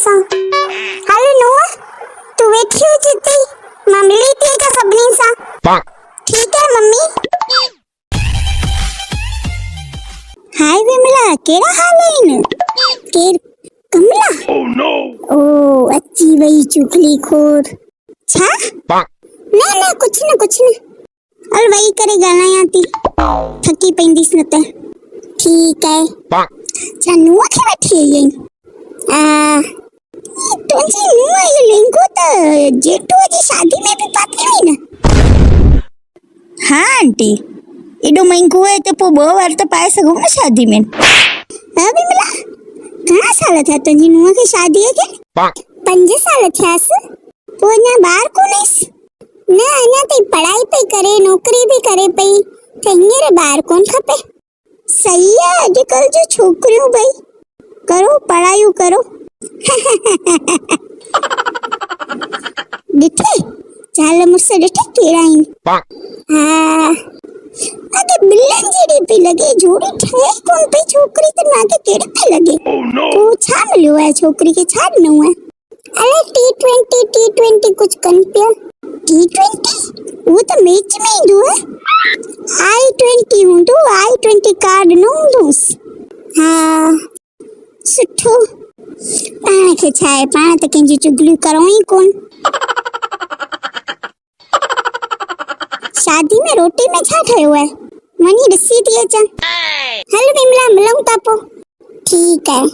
سان. هل نونهن، تون ويٺي هج هتي ئي، مان ملي ٿي اچان سڀني سان. ٺيڪ آهي ممي. هاء وملا، ڪهڙا حال آهن؟ ڪير؟ ڪملا؟ او اچي وئي چغلي خور. ڇا؟ نه نه ڪجهه نه ڪجهه نه. هل ويهي ڪري ڳالهايان ٿي. ٿڪي پئنديس نه ته. ٺيڪ آهي. ڇا نونهن کي وٺي آئي آهين؟ آ تنهنجي نونهن اهو لهنگو ته جيٺوء جي شادي ۾ به پاتي هئي نه؟ ها آنٽي، ايڏو مهنگو آهي ته پوء ٻه وار ته پائي سگهون نه شادي ۾. ها وملا، گهڻا سال ٿيا تنهنجي نونهن کي شاديء کي؟ پنج سال ٿياس. پوء اڃا ٻار ڪونهيس؟ نه اڃا تائين پڙهائي پئي ڪري، نوڪري به ڪري پئي ته هينئر ٻار ڪونه کپي. صحيح آ اڄڪلهه جون ڇوڪريون ڀئي ڪرو پڙهايون ڪرو. ڏٺي زال مڙس ڏٺي ڪهڙا آهن. ها ماکي ٻلن جهڙي پئي لڳي جوڙي ٺهي ئي ڪونه پئي ڇوڪري ته ماکي ڪهڙي پئي لڳي. پوء ڇا مليو آهي ڇوڪري کي ڇا ڏنو آهي. الائي ٽي ٽوئنٽي ٽي ٽوئنٽي ڪجهه ڪن پيا. T twenty? اهو ته ميچ ۾ ايندو آهي. آئي ٽوئنٽي هوندو، آئي ٽوئنٽي ڪارڊ نه هوندوس. ها سٺو. پاڻ کي ڇا آهي، پاڻ ته ڪنهن جون چغليون ڪرون ئي ڪونه. شادي ۾ روٽي ۾ ڇا ٺهيو آهي؟ وڃي ڏسي ٿي اچان. هل وملا ملون ٿا پوء. ٺيڪ آهي.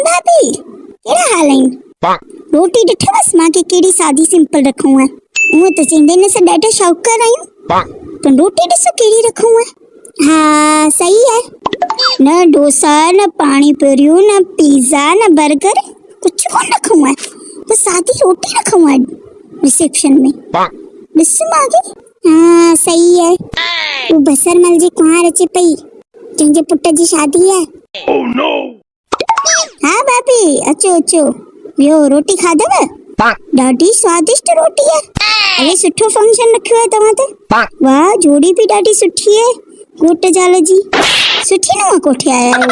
ڀاڀي ڪهڙا حال آهن؟ روٽي ڏٺوس مان کي ڪهڙي سادي سمپل رکون آهي. هونء ته چئيندي نه اسان ڏاڍا شاهوڪار آهيون پر روٽي ڏسو ڪهڙي رکون آهي. ها صحيح آهي. نه ڊوسا نه پاڻي پوريون نه پيزا نه برگر ڪجهه ڪونه رکون آهي. بس سادي روٽي رکون آهي رسيپشن ۾. ڏس مان کي. ها صحيح آهي. هو بصر مل جي ڪنوار اچي پئي. تنهنجي پٽ جي شادي آهي. ها ڀاڀي اچو اچو ويهو روٽي کاڌو؟ ڏاڍي سوادشٽ روٽي آهي. اڙي سٺو فنڪشن رکيو آهي توهان ته. واهه جوڙي به ڏاڍي سٺي آهي گهوٽ زال جي. سٺي نونهن ڪوٺي آيا آهيو.